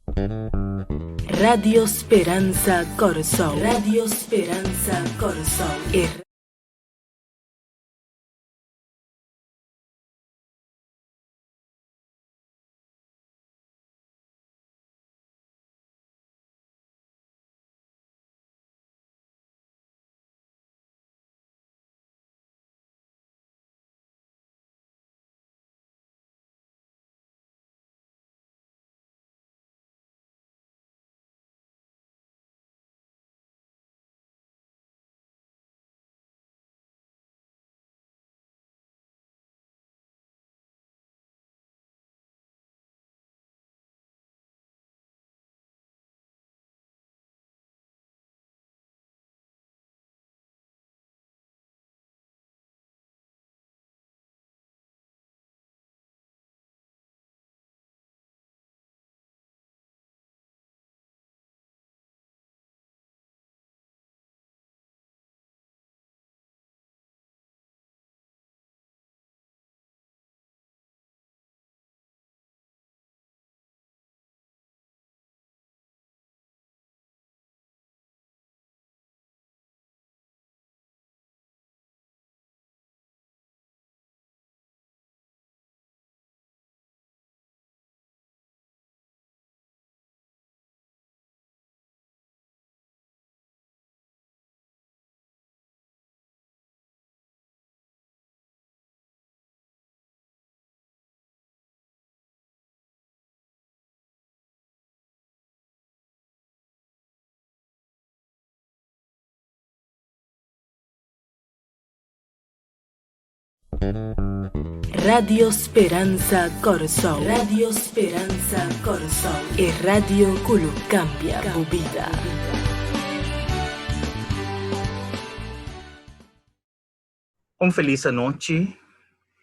Radio Speransa Kòrsou. Radio Speransa Kòrsou. E. Radio Speransa Kòrsou. Radio Speransa Kòrsou. E radio ku lo kambia bo bida. Un felis anochi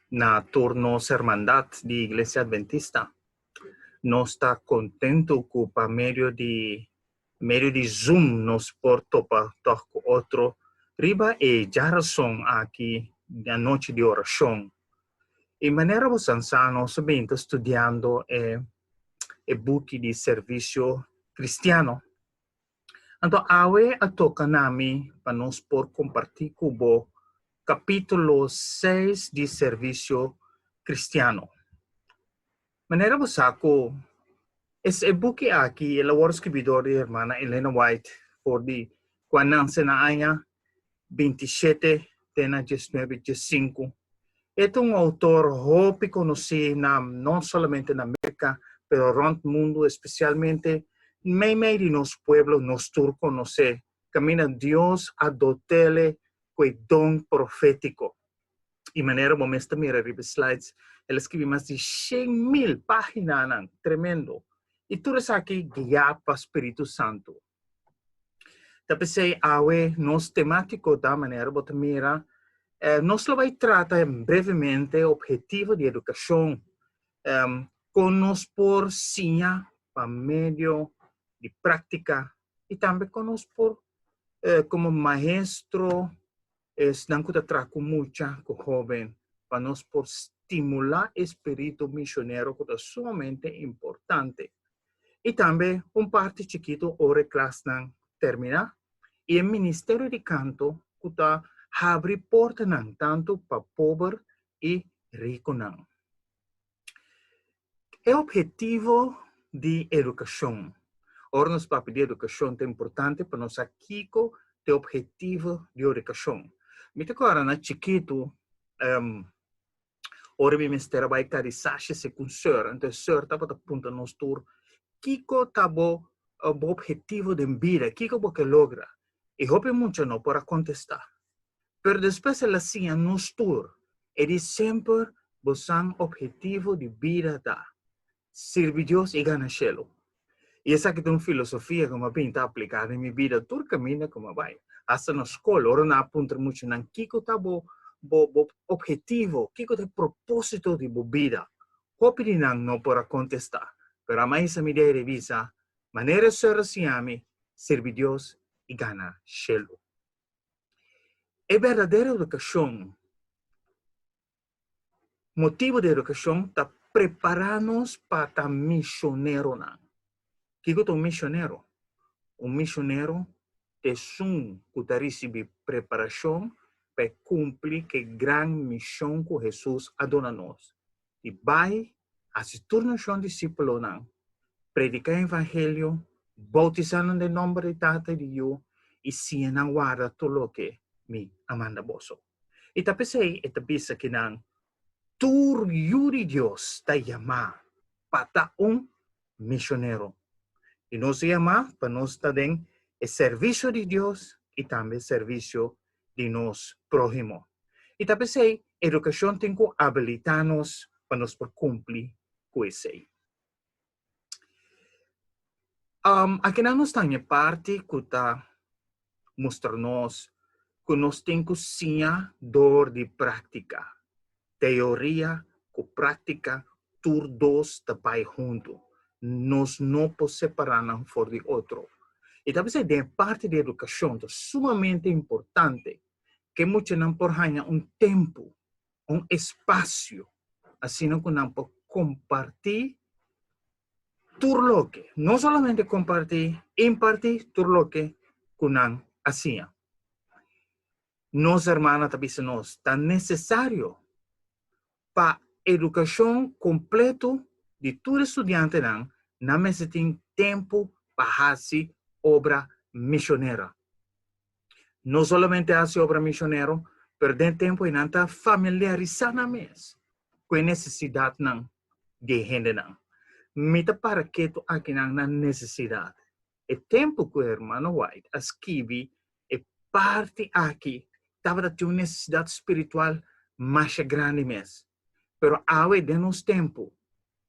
na tur nos hermandat di Iglesia Adventista. Nos ta kontentu ku pa medio di medio di Zoom nos por topa tòg ku otro riba e djarason aki di anochi di orashon. I manera bo san sa nos a bin ta studiando e e buki di Servisio Kristiano. Anto awe a toka na mi pa nos por kompartí ku bo kapítulo seis di Servisio Kristiano. Manera bo sa ku es e buki aki el a wòrdu skibí dor di hermana Elena White for di ku a nanse na aña 27 te na 19 15. E ta un outor hopi konosí na no solamente na Merka pero rònt mundu espesialmente meimei di nos pueblo nos tur konosé kaminda Dios a dot'ele ku e don profétiko. I manera bo mes ta mira riba e slides, el a skibi mas di 100,000 páginanan, tremendo. I tur esaki guiá pa Spiritu Santu. Ta p'esei awe nos temátiko ta, manera bo ta mira, nos lo bai trata brevemente ophetivo di edukashon, kon nos por siña pa medio di práktika i tambe kon nos por komo maestro esnan ku ta traha ku mucha, ku hóben, pa nos por stimulá e spiritu mishonero ku ta sumamente importante. I tambe un parti chikitu ora e klasnan terminá i e ministerio di kanto ku ta habri portanan tantu pa pober i rikunan. E ophetivo di edukashon. Ora nos papia di edukashon ta importante pa nos sa kiko ta e ophetivo di edukashon. Mi ta kòrda na chikitu ora mi mester a bai karisashi segun seur, anto e seur tabata puntra nos tur, kiko ta bo bo ophetivo den bida, kiko bo ke logra? I hopi mucha no por a kontestá. Pero despues el a siña nos tur, e di semper bosan ophetivo di bida ta, sirbi Dios i gana shelu. I esaki ta un filosofia ku mi a bin ta apliká den mi bida tur kaminda ku mi a bai. Asta na skol, ora nan a puntra muchanan kiko ta bo bo bo ophetivo, kiko ta e propósito di bo bida, hopi di nan no por a kontestá. Pero a hisa mi dede i bisa, Manera e Sor a siña mi, sirbi Dios i gana shelu. E berdadero edukashon, motibu di edukashon ta prepará nos pa ta mishoneronan. Kiko ta un misionero? Un misionero ta esun ku ta risibí preparashon pa e kumpli ku e gran mishon ku Hesus a duna nos, di bai hasi tur nashon disípulonan, prediká e evangelio, boutisá nan den nòmber di Tata i di Yu, i siña nan warda tur loke mi a manda boso. I ta p'esei e ta bisa ku nan tur yu di Dios ta yamá pa ta un misionero. I nos a yamá pa nos ta den e servisio di Dios i tambe servisio di nos próhimo. I ta p'esei edukashon tin ku abilitá nos pa nos por kumpli ku esei. Akinan nos ta haña e parti ku ta mustra nos ku nos tin ku siña dor di práktika. Teoria ku práktika tur dos ta bai huntu. Nos no por separá nan for di otro. I ta p'esei den e parti di edukashon ta sumamente importante ku e muchanan por haña un tempu, un espasio, asina ku nan por kompartí tur loke, no solamente kompartí, impartí tur loke ku nan a siña. Nos hermana ta bisa nos, ta nesesario pa edukashon kompleto di tur e studiantenan, nan mester tin tempu pa hasi obra mishonera. No solamente hasi obra mishonero, pero den tempu ei nan ta familiarisá nan mes ku e nesesidatnan di e hendenan. Mi ta para ketu akinan na nesesidat. E tempu ku Hermano White a skibi e parti aki tabata tin un nesesidat spiritual masha grandi mes. Pero awe den nos tempu,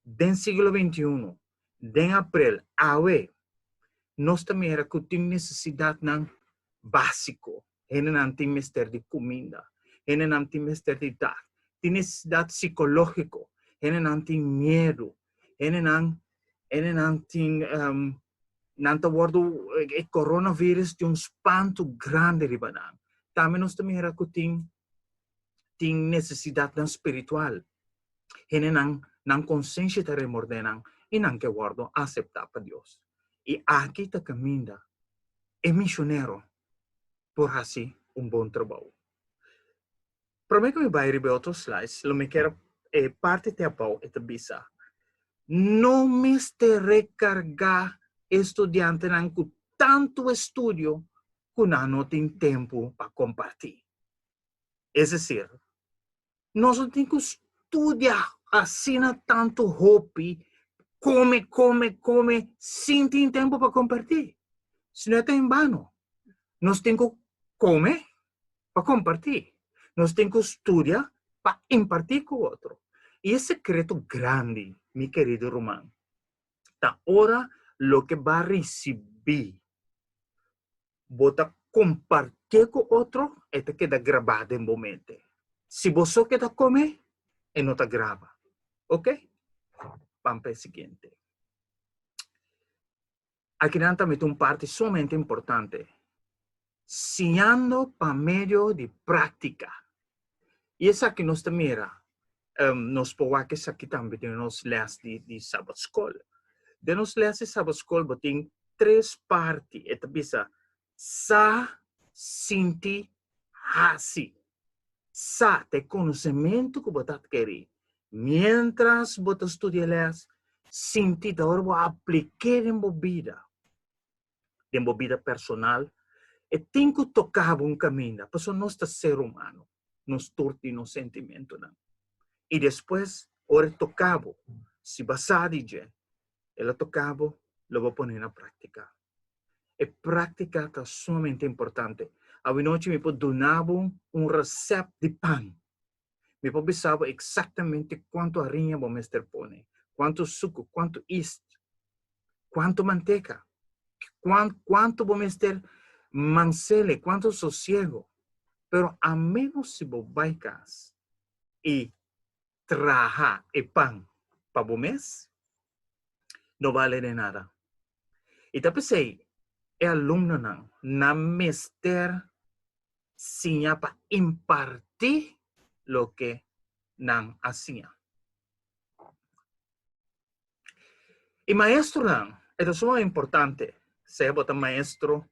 den siglo 21, den aprel, awe, nos ta mira ku tin nesesidatnan básiko. Hendenan tin mester di kuminda, hendenan tin mester di dak, tin nesesidat sikológiko, hendenan tin miedu, hendenan hendenan tin nan ta wòrdu e coronavirus tin un spantu grandi riba nan. Tambe nos ta mira ku tin tin nesesidatnan spiritual. Hendenan nan konsensia ta remordé nan i nan ke wòrdu aseptá pa Dios. I aki ta kaminda e misionero por hasi un bon trabou. Promé ku mi bai riba e otro slides, lo mi kier e parti te abou e ta bisa, No mester rekargá e studiantenan ku tantu estudio ku nan no tin tempu pa kompartí. Es desir, nos no tin ku studia asina tantu hopi, kome, kome, kome, sin tin tempu pa kompartí. Sino e ta en bano. Nos tin ku kome pa kompartí. Nos tin ku studia pa impartí ku otro. I e sekreto grandi, mi kerido ruman, ta ora loke bo a risibí, bo ta kompartié ku otro, e ta keda grabá den bo mente. Si bo so keda kome, e no ta graba. Oke? Ban pa e siguiente. Akinan tambe ta un parti sumamente importante, siñando pa medio di práktika. I esaki nos ta mira, nos por wak esaki tambe den nos lès di di Sabbatskol. Den nos lès di Sabbatskol bo tin tres parti, e ta bisa sa, sinti, hasi. Sa ta e konosementu ku bo ta atkerí miéntras bo ta studia lès, sinti ta ora bo aplik'é den bo bida, den bo bida personal. E tin ku toka bo un kaminda, pasobra nos ta ser humano, nos tur tin nos sentimentunan. I despues, ora e toka bo, si bo a sa di dje, el a toka bo, lo bo pone na práktika. E práktika ta sumamente importante. Awinochi mi por duna bo un resèpt di pan. Mi por bisa bo eksaktamente kuantu hariña bo mester pone, kuantu suku, kuantu ist, kuantu manteka, kuantu bo mester mansele, kuantu sosiego. Pero a ménos si bo bai kas i traha e pan pa bo mes, no bale de nada. I ta p'esei e alumnonan nan mester siña pa impartí loke nan a siña. E maestronan. E ta sumamente importante, sea bo ta maestro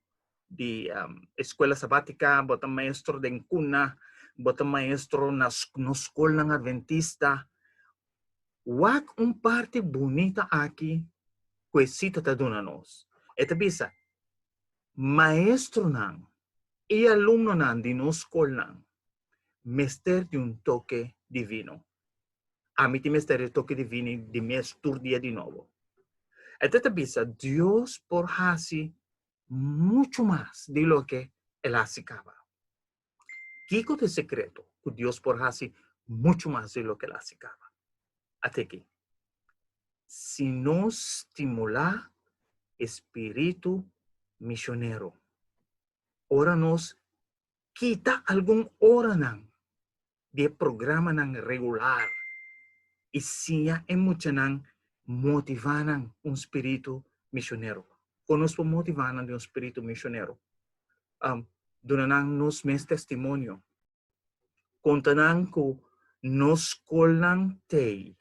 di um, escuela sabática, bo ta maestro den cuna, bo ta maestro na nos skolnan adventista. Wak un parti bunita aki ku e sita ta duna nos. E ta bisa, maestronan i alumnonan di nos skolnan mester di un toke divino. Ami tin mester e toke divino di mes tur dia di nobo. E ta bisa, Dios por hasi muchu mas di loke el a hasi kaba. Kiko ta e sekreto ku Dios por hasi muchu mas di loke el a hasi kaba? At'e Si nos stimulá e spiritu misionero, ora nos kita algun oranan di e programanan regular i siña e muchanan motivá nan un spiritu misionero. Kon nos por motivá nan di un spiritu misionero? Um, duna nan nos mes testimonio. Konta nan ku nos skolnan tei.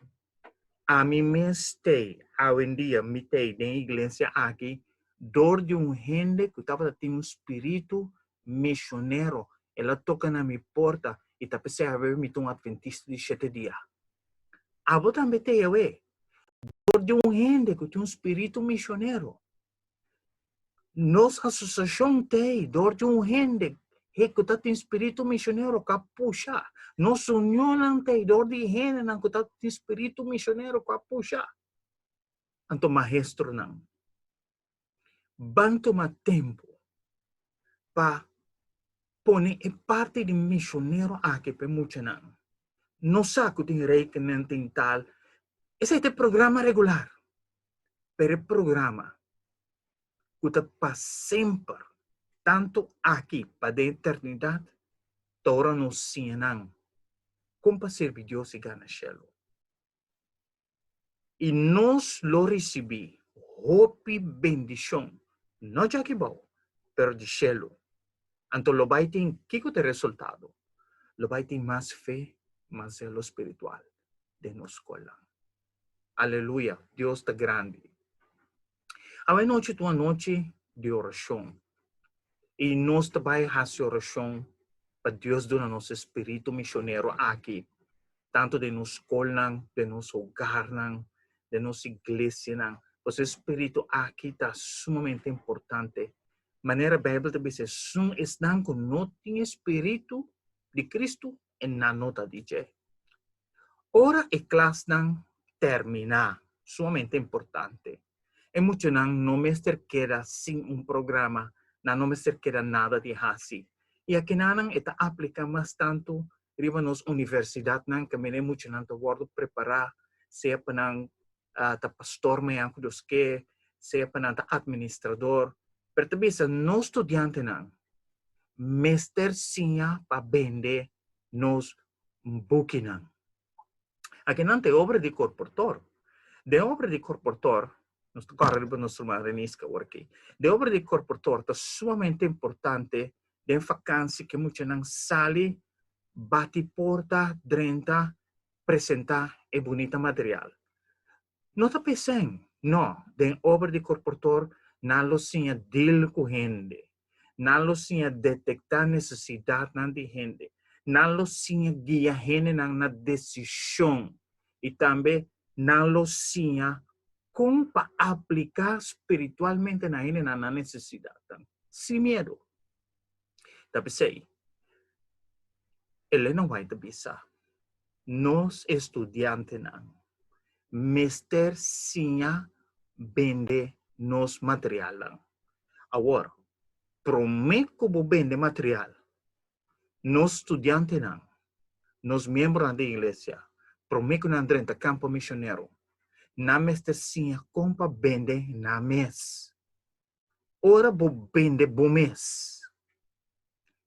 Ami mes tei, awendia mi tei den iglesia aki dor di un hende ku tabata tin un spiritu misionero. El a toka na mi porta i ta p'esei awe mi ta un adventista di shete dia. Abo tambe ta awe dor di un hende ku tin un spiritu misionero. Nos asosiashon ta ei dor di un hende ku ta tin spiritu misionero ku a pusha. Nos unionnan ta ei dor di hendenan ku ta tin spiritu misionero ku a pusha. Anto maestronan, ban tuma tempu pa pone e parti di misionero aki pa e muchanan. No sa ku tin rekening, tin tal. Esei ta e programa regular. Pero e programa ku ta pa semper, tantu aki pa den eternidat, ta ora nos siña nan kon pa sirbi Dios i gana shelu. I nos lo risibí hopi bendishon, no djaki bou, pero di shelu. Anto lo bai tin, kiko ta e resultado? Lo bai tin mas fe, mas zelo spiritual den nos skolnan. Aleluya! Dios ta grandi. Awe nochi ta un anochi di orashon. I nos ta bai hasi orashon pa Dios duna nos e spiritu mishonero aki, tantu den nos skolnan, den nos hogarnan, den nos iglesianan. Pasobra e spiritu aki ta sumamente importante. Manera Beibel ta bisa, esun esnan ku no tin e spiritu di Kristu, e nan no ta di dje. Ora e klasnan terminá, sumamente importante, e muchanan no mester keda sin un programa, nan no mester keda nada di hasi. I akinanan e ta apliká mas tantu riba nos universidatnan kaminda e muchanan ta wòrdu prepará, sea pa nan ta pastor mañan ku Dios ke, sea pa nan ta administrador. Pero ta bisa nos studiantenan mester siña pa bende nos bukinan. Akinan ta e obra di korportor. Den obra di korportor, nos ta kòrda riba nos ruman Reniska awor aki, den obra di korportor ta sumamente importante den fakansi ku e muchanan sali bati porta, drenta, presentá e bunita material. No ta p'esei, no, den obra di korportor nan lo siña deal ku hende, nan lo siña detektá nesesidatnan di hende, nan lo siña guia hendenan na desishon i tambe nan lo siña kon pa apliká spiritualmente na hendenan nan nesesidatnan, sin miedu. Ta p'esei, Elena White ta bisa, Nos estudiantenan mester siña bende nos materialnan. Awor, promé ku bo bende material, nos studiantenan, nos miembronan di iglesia, promé ku nan drenta kampo misionero, nan mester siña kon pa bende nan mes. Ora bo bende bo mes,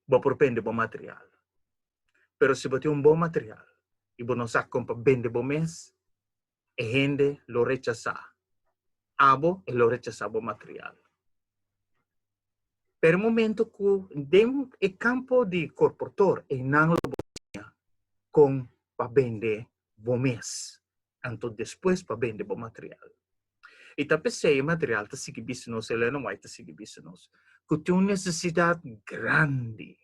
bo por bende bo material. Pero si bo tin un bon material i bo no sa kon pa bende bo mes, e hende lo rechasá abo, e lo rechasá bo material. Pero e momento ku den e kampo di korportor einan lo bo siña kon pa bende bo mes, anto despues pa bende bo material. I ta p'esei e material ta sigui bisa nos, Elena White ta sigui bisa nos, ku tin un nesesidat grandi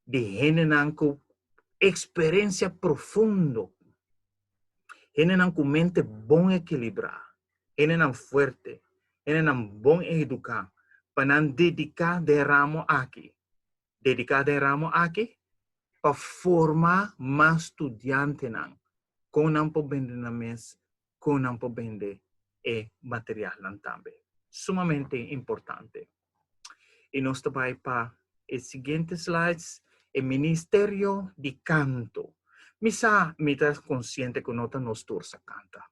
di hendenan ku eksperensia profundo, hendenan ku mente bon ekilibrá, hendenan fuerte, hendenan bon eduká, pa nan dediká den ramo aki. Dediká den ramo aki pa forma mas studiantenan kon nan por bende nan mes, kon nan por bende e materialnan tambe. Sumamente importante. I nos ta bai pa e siguiente slides, e ministerio di kanto. Mi sa, mi ta konsiente ku no ta nos tur sa kanta.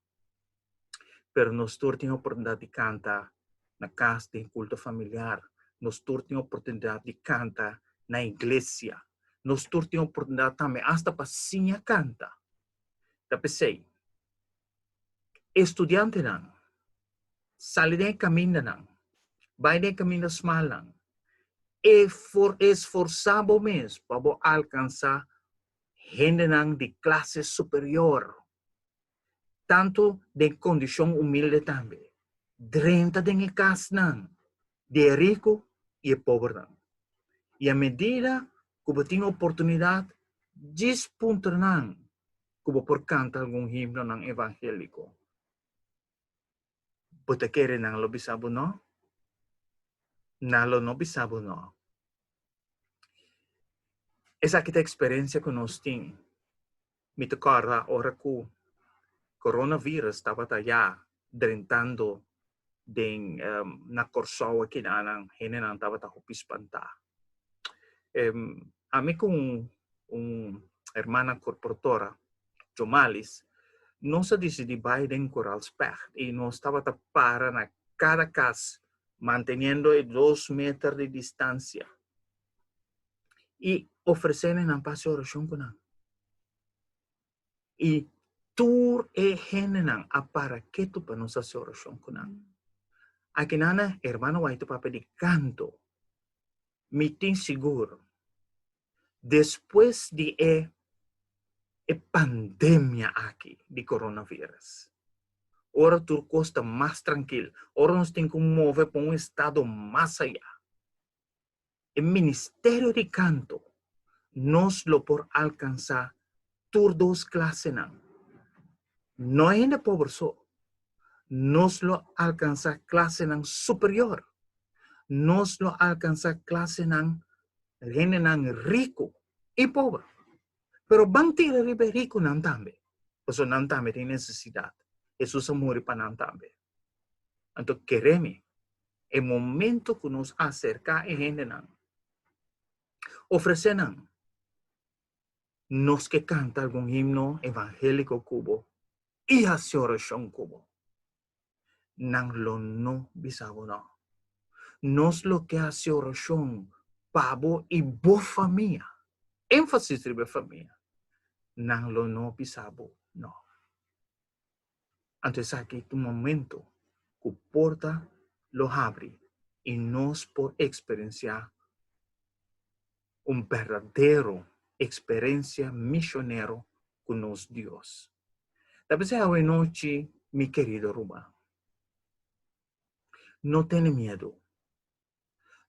Pero nos tur tin oportunidat di kanta na kas den kulto familiar. Nos tur tin oportunidat di kanta na iglesia. Nos tur tin oportunidat tambe asta pa siña kanta. Ta p'esei, e studiantenan sali den e kamindanan, bai den e kaminda smalnan, e for esforsá bo mes pa bo alkansá hendenan di klase superior, tantu den kondishon humilde tambe. Drenta den e kasnan di e riku i e pobernan. I a medida ku bo tin oportunidat, djis puntra nan ku bo por kanta algun himnonan evangéliko. Bo ta kere nan lo bisa bo no? Nan lo no bisa bo no. Esaki ta eksperensia ku nos tin. Mi ta kòrda ora ku coronavirus tabata ya drentando den na Kòrsou akinanan, hendenan tabata hopi spantá. Ami ku un hermana korportora, Jomalis, nos a disidí bai den Koral Specht i nos tabata para na kada kas manteniendo e dos meter di distansia i ofresé nan pa hasi orashon ku nan. I tur e hendenan a para ketu pa nos hasi orashon ku nan. Akinana hermano White ta papia di kanto. Mi tin sigur despues di e e pandemia aki di coronavirus, ora tur kos ta mas trankil, ora nos tin ku move pa un estado mas ayá, e ministerio di kanto nos lo por alkansá tur dos klasenan. No e hende pober so. Nos lo alkansá klasenan superior. Nos lo alkansá klasenan, hendenan riku i pober. Pero ban tira riba e rikunan tambe, pasobra nan tambe tin nesesidat. Hesus a muri pa nan tambe. Anto kere mi, e momento ku nos aserká e hendenan, ofresé nan, nos ke kanta algun himno evangéliko ku bo i hasi orashon ku bo. Nan lo no bisa bo no. Nos lo ke hasi orashon pa bo i bo famia. Énfasis riba e famia. Nan lo no bisa bo no. Anto esaki ta un momento ku porta lo habri i nos por eksperensiá un berdadero eksperensia mishonero ku nos Dios. Ta p'esei awenochi, mi kerido ruman, no tene miedu.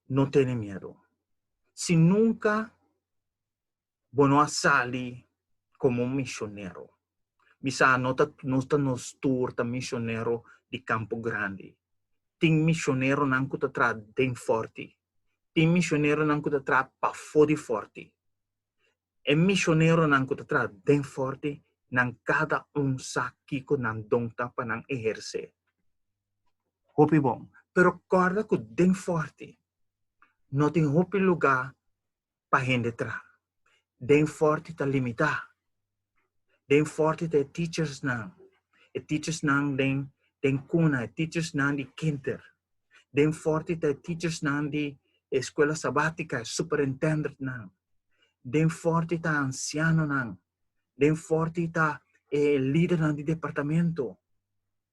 No tene miedu. Si nunka bo no a sali komo un mishonero. Mi sa no ta nos ta nos tur ta mishonero di Campo Grandi. Tin mishoneronan ku ta traha den Fòrti. Tin mishoneronan ku ta traha pafó di Fòrti. E mishoneronan ku ta traha den Fòrti, nan kada un sa kiko nan don ta pa nan ehersé. Hopi bon. Pero kòrda ku den Fòrti no tin hopi lugá pa hende traha. Den Forti ta limitá. Den Forti ta e teachersnan, e teachersnan den den kuna, e teachersnan di kinder. Den Forti ta e teachersnan di eskuela sabátika, e superintendentnan. Den Forti ta ansianonan. Den Forti ta e lidernan di departamento,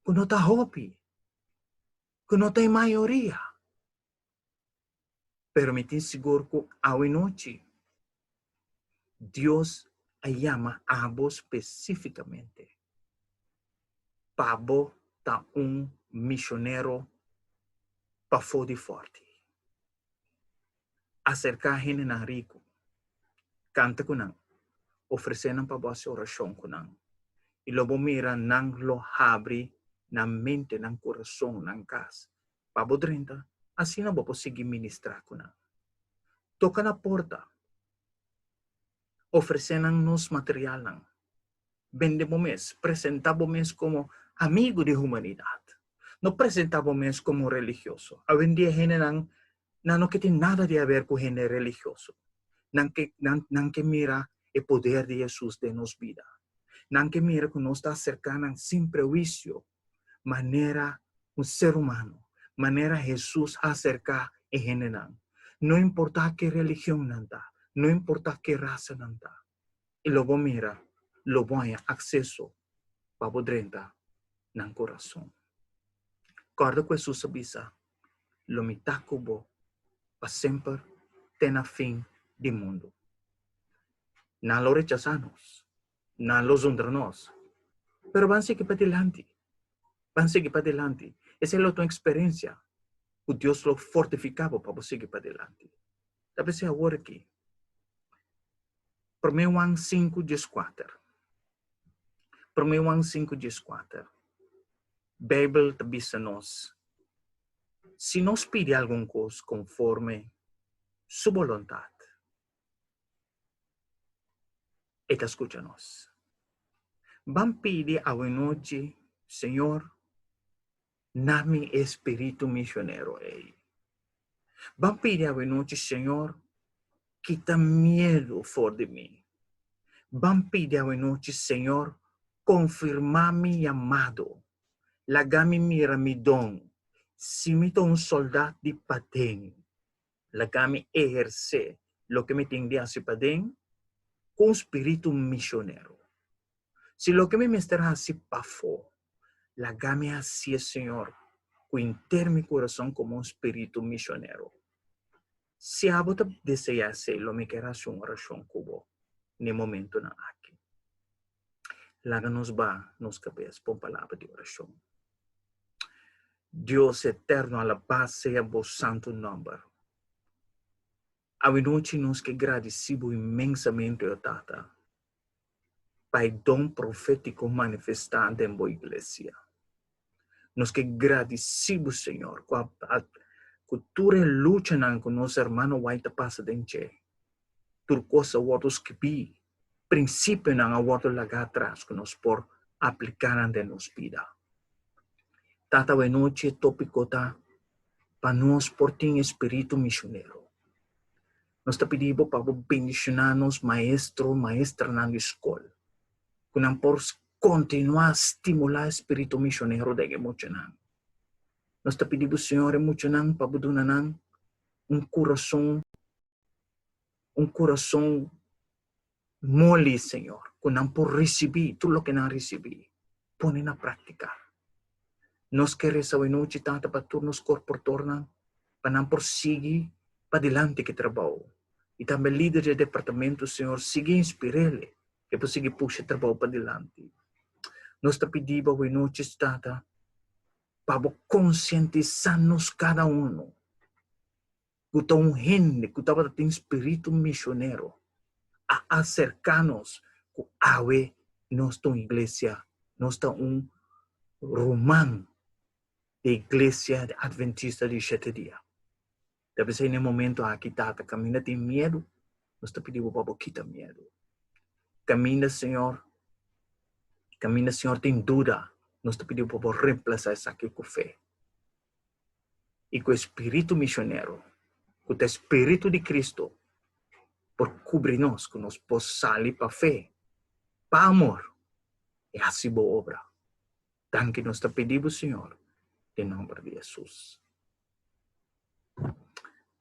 ku no ta hopi, ku no ta e mayoria. Pero mi tin sigur ku awe nochi Dios a yama abo spesífikamente pa bo. ta un misionero pafó di fòrti. Aserká hendenan riku, kanta ku nan, ofresé nan pa bo hasi orashon ku nan, i lo bo mira nan lo habri nan mente, nan kurason, nan kas pa bo drenta, asina bo por sigui ministrá ku nan. Toka na porta, ofresé nan nos materialnan. Bende bo mes, presentá bo mes komo amigu di humanidat. No presentá bo mes komo religioso. Awendia hendenan nan no ke tin nada di haber ku hende religioso. Nan ke nan nan ke mira e poder di Hesus den nos bida. Nan ke mira ku nos ta aserká nan sin prehuisio, manera un ser humano, manera Hesus a aserká e hendenan. No importá ke religion nan ta, no importá ke rasa nan ta. i lo bo mira, lo bo haña akseso pa bo drenta nan kurason. Kòrda ku Hesus a bisa, Lo mi ta ku bo pa semper te na fin di mundu. Nan lo rechasá nos, nan lo zundra nos, pero ban sigui padilanti, ban sigui padilanti. Esei lo ta un eksperensia ku Dios lo fortifiká bo pa bo sigui padilanti. Ta p'esei awor aki, Promé Juan sinku dieskuater Promé Juan sinku dieskuater Beibel ta bisa nos, Si nos pidi algun kos konforme su boluntat, e ta skucha nos. Ban pidi awenochi, Señor, na mi e spiritu misionero ei. Ban pidi awenochi, Señor, kita miedu for di mi. Ban pidi awenochi, Señor, konfirmá mi yamado. Laga mi mira mi don. Si mi ta un soldat di paden, laga mi ehersé loke mi tin di hasi paden ku un spiritu misionero. Si loke mi mester hasi pafó, laga mi hasié, Señor, ku henter mi kurason komo un spiritu misionero. Si abo ta deseá esei, lo mi kier hasi un orashon ku bo n'e momentunan aki. Laga nos ba nos kabes pa un palabra di orashon. Dios eterno, alabá sea bo santu nòmber. Awenochi nos ke gradisí bo inmensamente, o Tata, pa e don profétiko manifestá den bo iglesia. Nos ke gradisí bo, Señor, ku a ku tur e luchanan ku nos hermano White ta pasa den dje, tur kos a wòrdu skibí, prinsipionan a wòrdu lagá atras ku nos por apliká nan den nos bida. Tata, awenochi e tópiko ta pa nos por tin e spiritu misionero. Nos ta pidi bo pa bo bendishoná nos maestro, maestranan di skol, ku nan por kontinuá stimulá e spiritu misionero den e muchanan. Nos ta pidi bo, Señor, e muchanan pa bo duna nan un kurason, un kurason moli, Señor, ku nan por risibí tur loke nan risibí, pone na práktika. Nos ke resa awenochi, Tata, pa tur nos korportornan, pa nan por sigui padilanti ku e trabou. I tambe lider di e departamento, Señor, sigui inspir'el e por sigui pusha e trabou padilanti. Nos ta pidi bo awenochi, Tata, pa bo konsientisá nos kada uno ku ta un hende ku tabata tin spiritu misionero a aserká nos ku awe nos ta un iglesia, nos ta un ruman di Iglesia Adventista di Shete Dia. Ta p'esei na e momento aki, Tata, kaminda tin miedu, nos ta pidi bo pa bo kita miedu. Kaminda, Señor, kaminda, Señor, tin duda, nos ta pidi bo pa bo remplasá esaki ku fe. i ku e spiritu misionero, ku ta e spiritu di Cristo, por kubri nos, ku nos por sali pa fe, pa amor, i hasi bo obra. Danki nos ta pidi bo, Señor, den nomber di Jesus.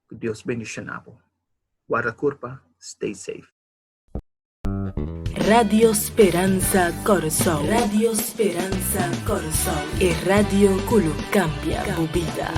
Ku Dios bendiciona bo. Warda kurpa, stay safe. Radio Speransa Kòrsou. Radio Speransa Kòrsou. E radio ku lo kambia bo bida.